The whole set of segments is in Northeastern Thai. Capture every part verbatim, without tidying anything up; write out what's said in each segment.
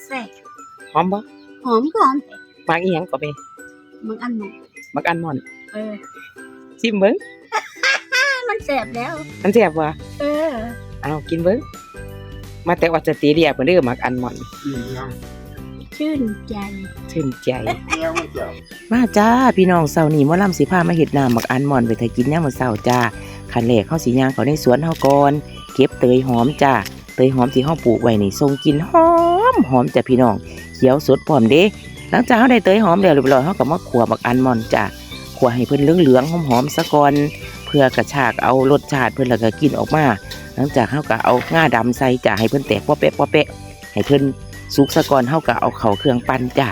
แซ่บ หอมบ่ หอมก็หอม หมากอีหยังก็แม่ หมากอัลมอนด์ หมากอัลมอนด์ เออ ชิมเบิ่ง มันแซ่บแล้ว มันแซ่บบ่ เออ เอากินเบิ่ง มาแต่ออสเตรเลียเพิ่นเด้อ หมากอัลมอนด์ อืม ชื่นใจ ชื่นใจ มาจ้าพี่น้อง เช้านี้หมอลำสิพามาเฮ็ดน้ำหมากอัลมอนด์ไว้ถ้ากินยามมื้อเช้าจ้า ขั้นแรกเฮาสิย่างเข้าในสวนเฮาก่อน เก็บเตยหอมจ้า เตยหอมที่เฮาปลูกไว้นี่ส่งกลิ่นหอมหอมจ้าพี่น้อง เขียวสดพร้อมเด้ หลังจากเฮาได้เตยหอมแล้วเรียบร้อย เฮาก็มาคั่วหมากอัลมอนด์จ้า คั่วให้เพิ่นเหลืองๆหอมๆซะก่อน เพื่อกระชากเอารสชาติเพิ่นแล้วก็กลิ่นออกมา หลังจากเฮาก็เอางาดำใส่จ้า ให้เพิ่นแตกป๊อแปะป๊อแปะ ให้เพิ่นสุกซะก่อน เฮาก็เอาเข้าเครื่องปั่นจ้า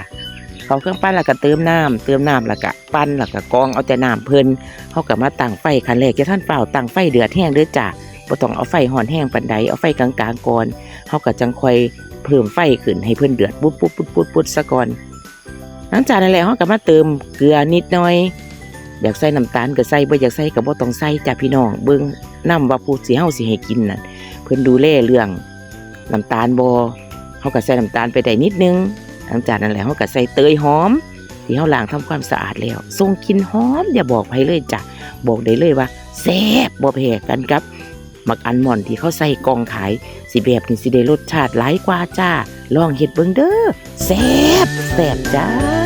เข้าเครื่องปั่นแล้วก็เติมน้ำ เติมน้ำแล้วก็ปั่น แล้วก็กรองเอาแต่น้ำเพิ่น เฮาก็มาตั้งไฟ ขั้นแรกอย่าทันฟ้าวตั้งไฟเดือดแฮงเด้อจ้า บ่ต้องเอาไฟฮ้อนแฮงปานใด เอาไฟกลางๆก่อน เฮาก็จั่งค่อยเพิ่มไฟขึ้นให้เพิ่นเดือดปุดๆๆๆซะก่อน หลังจากนั้นแล้วเฮาก็มาเติมเกลือนิดหน่อย อยากใส่น้ำตาลก็ใส่ บ่อยากใส่ก็บ่ต้องใส่จ้าพี่น้อง เบิ่งนำว่าผู้สิ เฮาสิให้กินนั่น เพิ่นดูแลเรื่องน้ำตาลบ่ เฮาก็ใส่น้ำตาลไปได้นิดนึง หลังจากนั้นแล้วเฮาก็ใส่เตยหอม ที่เฮาล้างทำความสะอาดแล้ว ส่งกลิ่นหอมอย่าบอกไผเลยจ้ะ บอกได้เลยว่าแซ่บบ่แพ้กันกับหมากอัลมอนด์ที่เขาใส่กล่องขาย สิแบบนี้สิได้รสชาติหลายกว่าจ้า ลองเฮ็ดเบิ่งเด้อ แซ่บแซ่บจ้า